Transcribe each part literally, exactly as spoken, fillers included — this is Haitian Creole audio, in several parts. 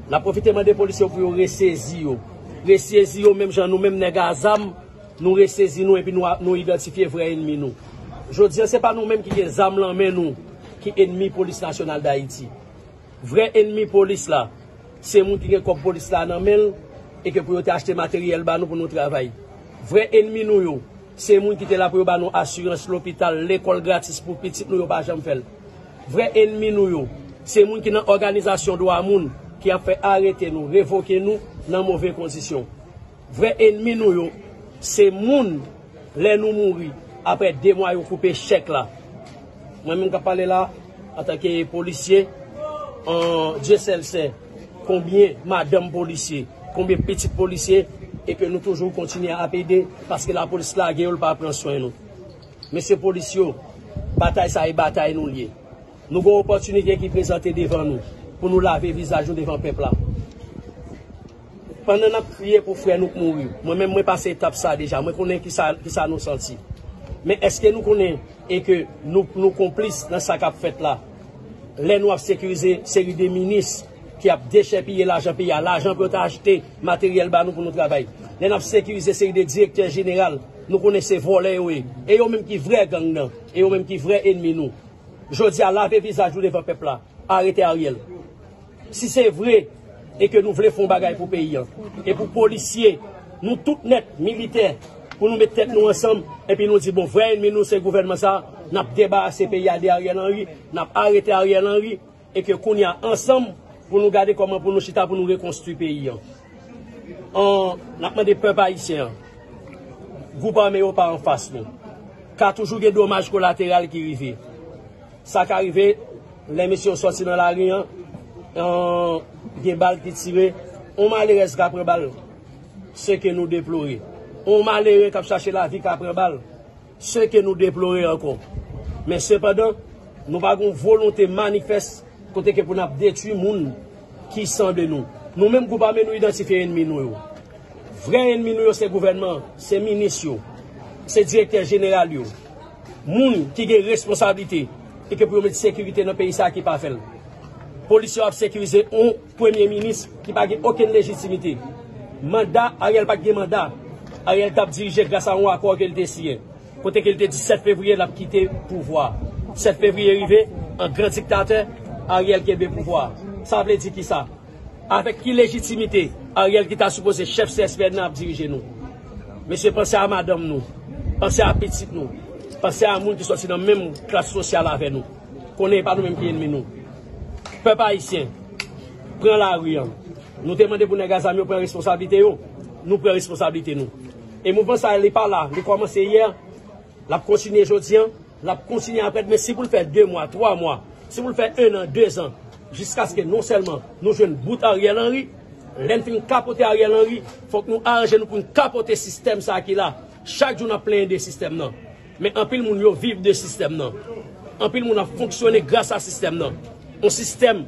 N ap pwofite mande polisye yo pou yo resezi yo. Resezi yo menm jan nou menm nèg a zam, nou resezi nou epi nou, nou idantifye vrè enmi nou. Jodi a, se pa nou menm ki gen zam lan men nou ki enmi Polis Nasyonal d Ayiti. Vrè enmi polis la, se moun ki gen kòb polis la nan men l e ke pou yo te achte materyèl ba nou pou nou travay. Vrè enmi nou yo, se moun ki te la pou yo ba nou asirans lopital, lekòl gratis pou pitit nou, yo pa janm fè l. Vrè enmi nou yo, se moun ki nan òganizasyon dwa moun ki ap fè arete nou, revoke nou nan move kondisyon. Vrè enmi nou yo, se moun, lè nou mouri, apre de mwa yo koupe chèk la. Mwen menm k ap pale la, antanke polisye, an Dye sèl sè, konbyen madanm polisye, konbyen pitit polisye, e ke nou toujou kontinye ap ede, paske lapolis lage yo, l pa pran swen nou. Mesye polis yo, batay sa e batay nou l ye. Nou gen yon opòtinite ki prezante devan nou pou nou lave vizaj nou devan pèp la. Pandan n ap kriye pou frè nou k mouri, mwen menm mwen pase etap sa deja, mwen konnen kisa, kisa nou santi. Men èske nou konnen e ke nou, nou konplis nan sa k ap fèt la? Lè nou ap sekirize seri de minis ki ap dechèpiye lajan peyi a, lajan pou yo ta achte materyèl ba nou pou nou travay. Lè n ap sekirize seri de direktè jeneral, nou konnen se vòlè yo ye. E yo menm ki vrè gang nan, e yo menm ki vrè enmi nou. Jodi a, lave vizaj nou devan pèp la. Arete Ariel. Si se vre e ke nou vle fè yon bagay pou peyi a, e pou polisye, nou tout nèt, militè, pou nou met tèt nou ansanm, epi nou di, bon, vrè enmi nou se gouvènman sa, n ap debarase peyi a de Ariel Henry, n ap arete Ariel Henry, e ke kounye a, ansanm, pou nou gade kòman pou nou chita, pou nou rekonstwi peyi a. An, n ap mande pèp ayisyen an, gwoup ame yo pa anfas nou. Ka toujou gen domaj kolateral ki rive. Sa ka rive, lè mesye yo sòti nan lari an, an, gen bal ki tire, yon malerèz ka pran bal. Se ke nou deplore. Yon malere k ap chache lavi ka pran bal. Se ke nou deplore ankò. Men sepandan, nou pa gen yon volonte manifès kote ke pou n ap detwi moun ki sanble nou. Nou menm gwoup ame nou idantifye enmi nou yo. Vrè enmi nou yo se gouvènman, se minis yo, se direktè jeneral yo. Moun ki gen responsablite e ke pou yo met sekirite nan peyi sa ki pa fè l. Polis yo ap sekirize yon premye minis ki pa gen okenn lejitimite. Manda, Ariel pa t gen manda. Ariel t ap dirije gras a yon akò ke l te siyen. Kote ke l te di sèt fevriye l ap kite pouvwa. Sèt fevriye rive, an gran diktatè, Ariel kenbe pouvwa. Sa vle di kisa? Avèk ki lejitimite Ariel ki ta sipoze chèf C S P N nan ap dirije nou? Mesye, panse a madanm nou, panse a pitit nou, panse a moun ki sòti nan menm klas sosyal avè nou. Konnen e pa nou menm ki enmi nou. Pèp ayisyen, pran lari an. Nou te mande pou nèg a zam yo pran responsablite yo, nou pran responsablite nou. E mouvman sa a, li pa la, li kòmanse yè, l ap kontinye jodi an, l ap kontinye aprè demen. Si pou l fè de mwa, twa mwa, si pou l fè en an, de zan, jiskaske non sèlman nou jwenn bout Ariel Henry, lè n fin kapote Ariel Henry, fòk nou aranje nou pou n kapote sistèm sa a ki la. Chak jou n ap plenyen de sistèm nan. Men anpil moun yo viv de sistèm nan. Anpil moun ap fonksyone gras a sistèm nan. Yon sistèm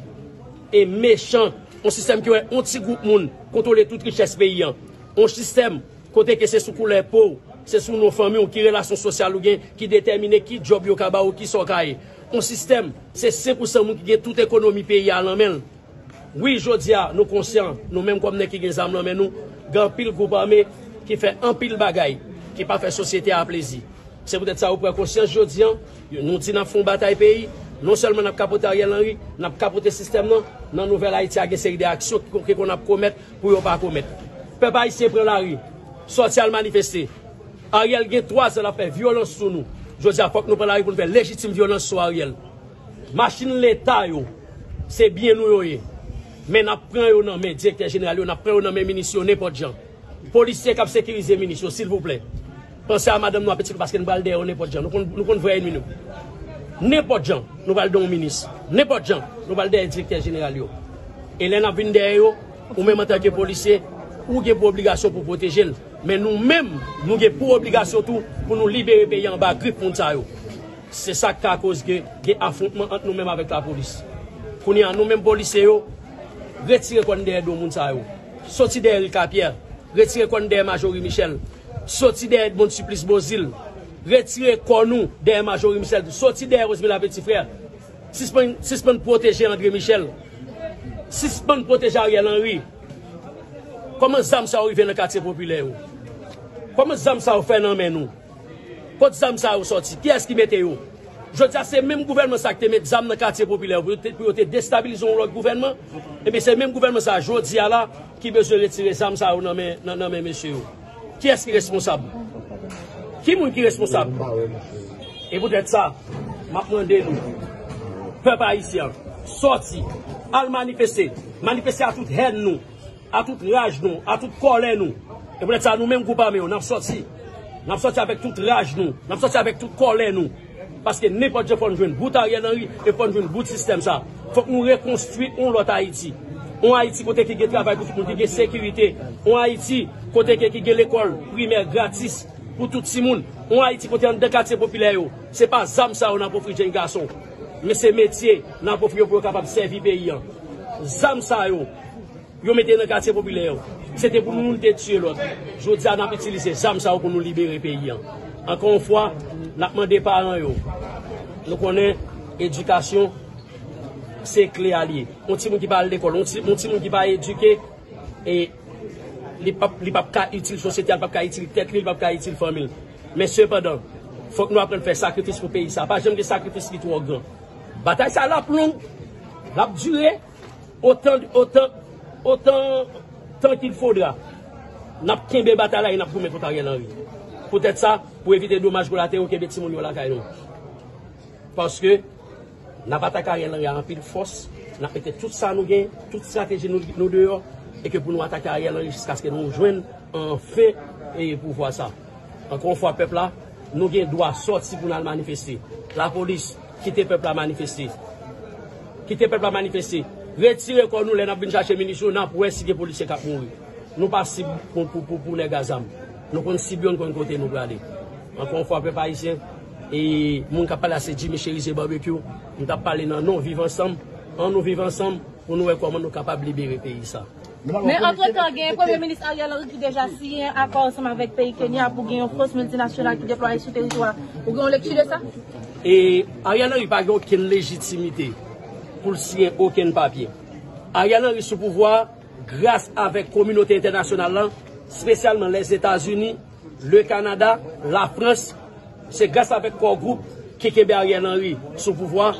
e mechan, yon sistèm ki wè yon ti gwoup moun kontwole tout richès peyi an. Yon sistèm kote ke se sou koulè po w, se sou non fanmi w, ki relasyon sosyal ou gen, ki detèmine ki djòb yo ka ba ou, kisa w ka ye. Yon sistèm, se senk pou san moun ki gen tout ekonomi peyi a nan men l. Wi, jodi a, nou konsyan, nou menm kòm nèg ki gen zam nan men nou, gen anpil gwoup ame ki fè anpil bagay ki pa fè sosyete a plezi. Se poutèt sa, ou pran konsyans jodi a, nou di n ap fè yon batay peyi, non sèlman n ap kapote Ariel Henry, n ap kapote sistèm nan, nan Nouvèl Ayiti a gen seri de aksyon ki, ki konn ap komèt pou yo pa komèt. Pèp ayisyen, pran lari, sòti al manifeste. Ariel gen twa zan l ap fè vyolans sou nou. Jodi a, fòk nou pran lari pou n fè lejitim vyolans sou Ariel. Machin leta yo, se byen nou yo ye. Men n ap pran yo nan men direktè jeneral yo, n ap pran yo nan men minis yo nenpòt jan. Polisye k ap sekirize minis yo, silvouplè, panse a madanm nou, a pitit nou, paske nou pral dèyè yo nenpòt jan. Nou konn, nou konn vrè enmi nou. Nenpòt jan, nou pral dèyè yon minis. Nenpòt jan, nou pral dèyè direktè jeneral yo. E lè n ap vin dèyè yo, ou menm antanke polisye, ou gen pou obligasyon pou pwoteje l. Men nou menm, nou gen pou obligasyon tou pou nou libere peyi a anba grif moun sa yo. Se sa k ka koz ke gen afwontman ant nou menm avèk lapolis. Kounye a, nou menm polisye yo, retire kò n dèyè do moun sa yo. Soti dèyè Ricapierre, retire kò n dèyè Majorie Michel. Soti dèyè Edmonde Supplice Beauzile, retire kò nou dèyè Majorie Michel. Soti dèyè Rosemila Petit Frère. Sispann, sispann pwoteje André Michel. Sispann pwoteje Ariel Henry. Kòman zam sa yo rive nan katye popilè yo? Kòman zam sa yo fè nan men nou? Kot zam sa yo sòti? Kiyès ki mete yo? Jodi a, se menm gouvènman sa ki te met zam nan katye popilè yo pou yo te, pou yo te destabilize yon lòt gouvènman. Ebyen, se menm gouvènman sa, jodi a la, ki bezwen retire zam sa yo nan men, nan, nan men mesye yo. Kiyès ki responsab? Ki moun ki responsab? E poutèt sa, m ap mande nou, pèp ayisyen, sòti, al manifeste, manifeste a tout hèn nou, a tout raj nou, a tout kòlè nou. E poutèt sa, nou menm gwoup ame yo, n ap sòti. N ap sòti avèk tout raj nou, n ap sòti avèk tout kòlè nou. Paske nenpòt jan fò n jwenn bout Ariel Henry e fò n jwenn bout sistèm sa. Fòk nou rekonstwi yon lòt Ayiti. Yon Ayiti kote ki gen travay pou tout moun, ki gen sekirite. Yon Ayiti kote ke ki gen lekòl primè gratis pou tout timoun. Yon Ayiti kote anndan katye popilè yo, se pa zam sa yo n ap ofri jenn gason, men se metye n ap ofri yo pou yo kapab sèvi peyi an. Zam sa yo, yo mete nan katye popilè yo, se te pou nou, nou te tiye lòt. Jodi a, n ap itilize zam sa yo pou nou libere peyi an. Ankò yon fwa, n ap mande paran yo. Nou konnen edikasyon, se kle a l ye. Yon timoun ki pa al lekòl, yon ti, yon timoun ki pa edike, e li p ap, li p ap ka itil sosyete a, li p ap ka itil tèt li, li p ap ka itil fanmi l. Men sepandan, fòk nou aprann fè sakrifis pou peyi sa. Pa janm gen sakrifis ki twò gran. Batay sa l ap long, l ap dire, otan, otan, otan tan qu'il faudra. N ap kenbe batay la e n ap goumen kont Ariel Henry. Poutèt sa, pou evite domaj kolaterò, kenbe timoun yo lakay nou. Paske n ap atake Ariel Henry a anpil fòs, n ap mete tout sa nou gen, tout estrateji nou, nou deyò, e ke pou nou atake Ariel Henry jiskaske nou jwenn anfen e pouvwa sa. Ankò yon fwa, pèp la, nou gen dwa sòti pou n al manifeste. Lapolis, kite pèp la manifeste. Kite pèp la manifeste. Retire kò nou lè n ap vin chache minis yo, n ap wè si gen polisye k ap mouri. Nou pa sib pou, pou, pou, pou nèg a zam. Nou konn sib yo, nou konn kote nou prale. Ankò yon fwa, pèp ayisyen, e moun k ap pale a se Jimmy Chérizier Barbecue. M t ap pale nan non Viv Ansanm. An nou viv ansanm pou nou wè kòman nou kapab libere peyi sa. Men antretan, gen Premye Minis Ariel Henry ki deja siyen akò ansanm avèk peyi Kenya pou gen yon fòs miltinasyonal ki deplwaye sou teritwa a. Ou gen yon lekti de sa? E Ariel Henry pa gen okenn lejitimite pou l siyen okenn papye. Ariel Henry sou pouvwa a gras avèk kominote entènasyonal lan, espesyalman Lèzetazini, le Kanada, Lafrans. Se gras avèk Core Group ki kenbe Ariel Henry sou pouvwa,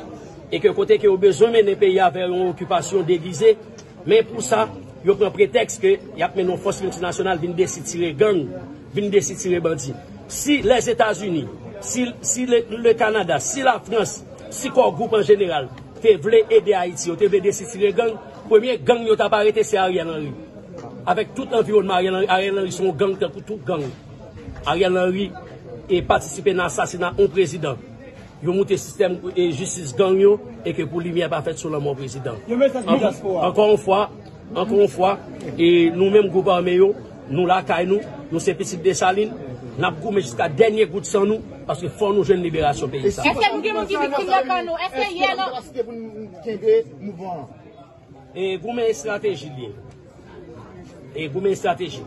e ke kote ke yo bezwen mennen peyi a vè yon okipasyon degize, men pou sa, yo pran pretèks ke y ap mennen yon fòs miltinasyonal vin desitire gang, vin desitire bandi. Si Lèzetazini, si, si le, le Kanada, si Lafrans, si Core Group an jeneral te vle ede Ayiti, yo te vle desitire gang, premye gang yo t ap arete se Ariel Henry. Avèk tout anviwònman Ariel Henry, Ariel Henry se yon gang tankou tout gang. Ariel Henry e patisipe nan asasina yon prezidan. Yo moute sistèm e jistis gang yo e ke pou limyè pa fèt sou lanmò prezidan. Yon mesaj pou dyaspora. Ankò yon fwa, ankò yon fwa, e nou menm gwoup ame yo, nou lakay nou, nou se pitit Desalin, n ap goumen jiska dènye gout san nou, paske fò nou jwenn liberasyon peyi sa. Èske nou gen moun ki viktim nan kan nou? Èske yè nan... Kapasite pou nou kenbe mouvman an. E goumen estrateji l ye. E goumen estrateji.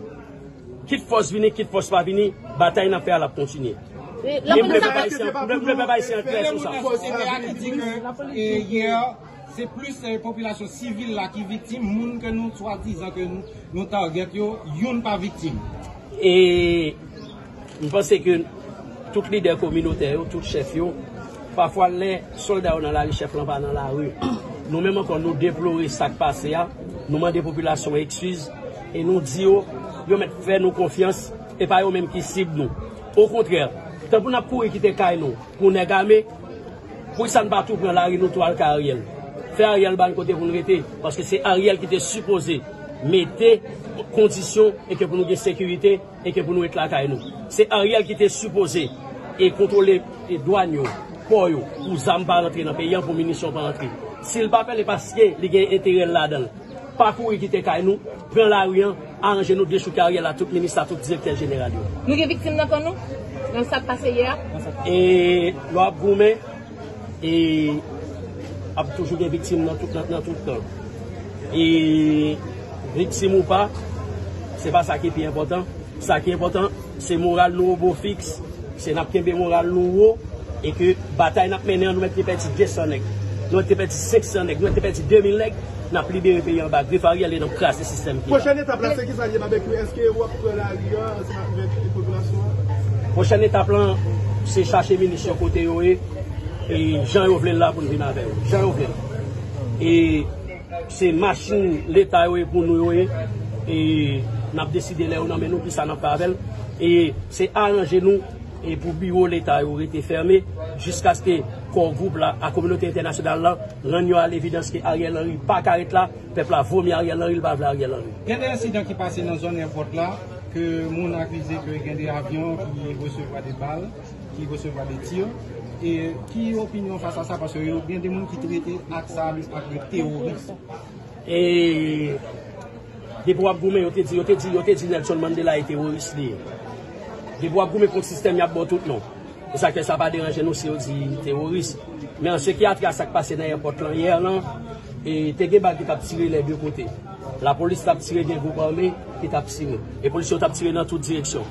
Kit fòs vini, kit fòs pa vini, batay n ap fè a l ap kontinye. E m vle pèp ayisyen, m vle, m vle pèp ayisyen an klè sou sa. Fòs etè a ki di ke, e, yè, se plis, e, popilasyon sivil la ki viktim, moun ke nou swadizan ke nou, nou target yo, youn pa viktim. E m panse ke tout lidè kominotè yo, tout chèf yo, pafwa lè sòlda yo nan lari, chèf lan pa nan lari. Nou menm ankò, nou deplore sa k pase a, nou mande popilasyon an eskiz, e nou di yo, yo mèt fè nou konfyans, e pa yo menm ki sib nou. Okontrè, tanpri n ap kouri kite kay nou pou nèg ame, poukisa n pa tou pran lari nou tou al kay Ariel? Fè Ariel ba n kote pou n rete, paske se Ariel ki te sipoze mete kondisyon e ke pou nou gen sekirite e ke pou nou ret lakay nou. Se Ariel ki te sipoze e kontwole e dwàn yo, pò yo, pou zam pa rantre nan peyi an, pou minisyon pa rantre. Si l pa fè l, e paske li gen enterè l ladan l. Pa kouri kite kay nou, pran lari an, aranje nou dechouke Ariel a tout minis la, tout direktè jeneral yo. Nou gen viktim nan kan nou? Nan sa k pase yè a? E lè w ap goumen, e ap toujou gen viktim nan tout, nan, nan tout kan. E viktim ou pa, se pa sa ki pi enpòtan. Sa ki enpòtan, se moral nou wo fiks, se n ap kenbe moral nou wo, e ke batay n ap mennen an, nou mèt gen pèdi de san nèg. Nou te pèdi senk san nèg, nou te pèdi de mil nèg, n ap libere peyi a anba grif Ariel e n ap kraze sistèm ki la. Pwochèn etap la, se ki sa l ye, Babekyou? Èske w ap pran lari a ansanm avèk popilasyon an? Pwochèn etap lan, se chache minis yo kote yo ye, e jan yo vle l la pou n vin avè yo. Jan yo vle l. E se machin Leta yo ye pou nou yo ye, e n ap deside lè yo nan men nou, kisa n ap fè avè l. E se aranje nou e pou biwo Leta yo rete fèmen jiskaske kò gwoup la ak kominote entènasyonal la rann yo a levidans ke Ariel Henry pa ka ret la, pèp la vomi Ariel Henry, li pa vle Ariel Henry. Gen de ensidan ki pase nan zòn èpòt la, ke moun akize ke gen de avyon ki resevwa de bal, ki resevwa de tir. E ki opinyon w fas a sa? Paske yo gen de moun ki trete ak sa ak teworis. E depi w ap goumen, yo te di, yo te di, yo te di Nelson Mandela e teworis li ye. Depi w ap goumen kont sistèm, y ap ba w tout non. E sa k fè sa pa deranje nou si yo di teworis. Men an se ki a trait a sa k pase nan èpòt lan yè lan, e te gen bal ki t ap tire lè de kote. Lapolis t ap tire, gen gwoup ame ki t ap tire. E polis yo t ap tire nan tout direksyon.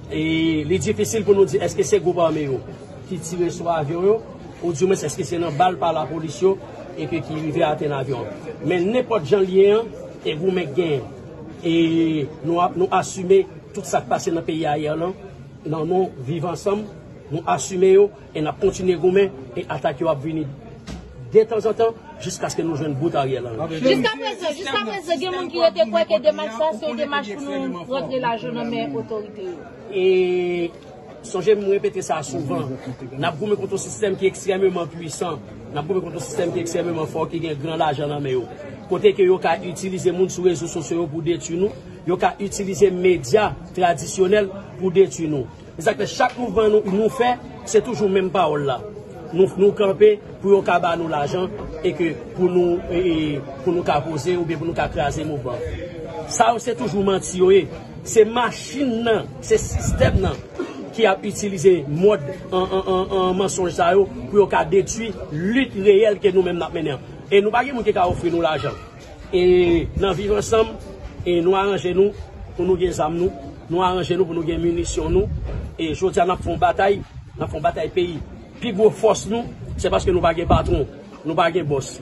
E li difisil pou nou di èske se gwoup ame yo ki tire sou avyon yo, oudimwens èske se nan bal pa lapolis yo e ke ki rive atenn avyon an. Men nenpòt jan l ye an, e goumen k genyen. E nou ap, nou asime tout sa k pase nan peyi a yè lan, nan non Viv Ansanm, nou asime yo e n ap kontinye goumen e atak yo ap vini detanzantan jiskaske nou jwenn bout Ariel Henry. Jiskaprezan, jiskaprezan, gen moun ki rete kwè ke demach sa se yon demach pou nou rantre lajan nan men otorite yo. E sonje m repete sa souvan, n ap goumen kont yon sistèm ki ekstrèmeman pwisan, n ap goumen kont yon sistèm ki ekstrèmeman fò, ki gen gran lajan nan men yo. Kote ke yo ka itilize moun sou rezo sosyo yo pou detwi nou, yo ka itilize medya tradisyonèl pou detwi nou. Se sa k fè chak mouvman nou, nou fè, se toujou menm pawòl la. Nou, nou kanpe pou yo ka ba nou lajan e ke pou nou, e, e, pou nou ka poze oubyen pou nou ka kraze mouvman. Sa yo se toujou manti yo ye. Se machin nan, se sistèm nan ki ap itilize mòd an, an, an, an mansonj sa yo pou yo ka detwi lit reyèl ke nou menm n ap mennen an. E nou pa gen moun ki ka ofri nou lajan. E nan Viv Ansanm, e nou aranje nou pou nou gen zam nou, nou aranje nou pou nou gen minisyon nou. E jodi a n ap fè yon batay, n ap fè yon batay peyi. Pi gwo fòs nou, se paske nou pa gen patwon, nou pa gen bòs.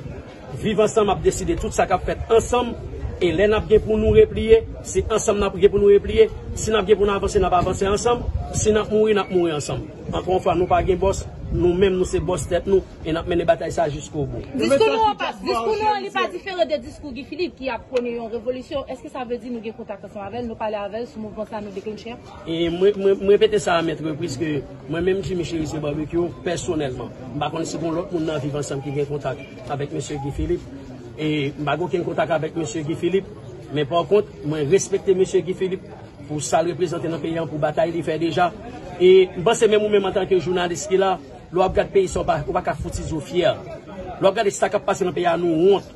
Viv Ansanm ap deside tout sa k ap fèt ansanm, e lè n ap gen pou nou repliye, se ansanm n ap gen pou nou repliye. Si n ap gen pou n avanse, n ap avanse ansanm. Si n ap mouri, n ap mouri ansanm. Ankò yon fwa, nou pa gen bòs, nou menm nou se bòs tèt nou. E n ap mennen batay sa jiskobou. Diskou nou an pa, diskou nou an li pa diferan de diskou Guy Philippe ki ap pwone yon revolisyon. Èske sa vle di nou gen kontak ansanm avè l, nou pale avè l sou mouvman sa nou deklanche a? E mwen, mwen, mwen repete sa a mèt repriz ke mwen menm Jimmy Chérizier Barbecue, pèsonèlman, m pa konn si gon lòt moun nan Viv Ansanm ki gen kontak avèk mesye Guy Philippe. E m pa gen okenn kontak avèk mesye Guy Philippe, men pa kont, mwen respekte mesye Guy Philippe pou sa l reprezante nan peyi an, pou batay li fè deja. E m panse menm ou menm antanke jounalis ki la, lè w ap gad peyi sa, ou pa, ou pa ka fouti di w fyè. Lè w ap gade sa k ap pase nan peyi a, nou wont.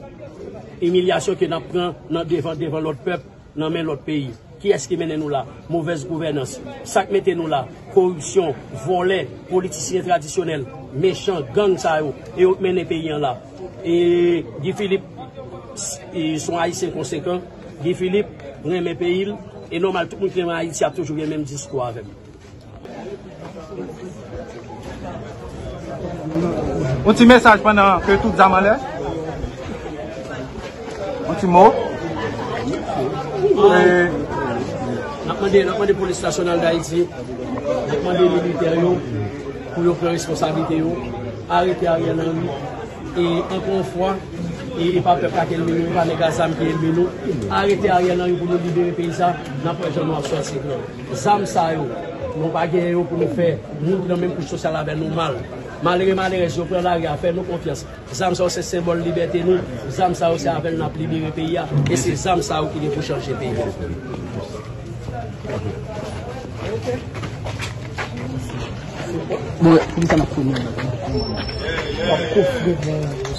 Imilyasyon ke n ap pran nan devan, devan lòt pèp, nan men lòt peyi. Kiyès ki mennen nou la? Movèz gouvènans. Sa k mete nou la? Koripsyon, vòlè, politisyen tradisyonèl, mechan, gang sa yo, e yo k mennen peyi an la. E Guy Philippe, s-, e s on Ayisyen konsekan. Guy Philippe renmen peyi l, e nòmal, tout moun ki renmen Ayiti ap toujou gen menm diskou avè m. Yon ti mesaj pandan ke tout zam anlè. Yon ti mo. E n ap mande, n ap mande Polis Nasyonal d Ayiti, n ap mande militè yo pou yo pran responsablite yo, arete Ariel Henry. E ankò yon fwa, e, e pa pèp la ki ènmi nou, e pa nèg a zam ki ènmi nou. Arete Ariel Henry pou nou libere peyi sa, n ap wè jan nou ap sòti pran zam sa yo. Nou pa gen yo pou nou fè moun ki nan menm kouch sosyal avè nou mal. Malere, malerèz yo pran lari a, fè nou konfyans. Zam sa yo se senbòl libète nou. Zam sa yo se avè l n ap libere peyi a. E se zam sa yo ki gen pou chanje peyi a. Bon, poukisa n ap konnen? W ap kofre.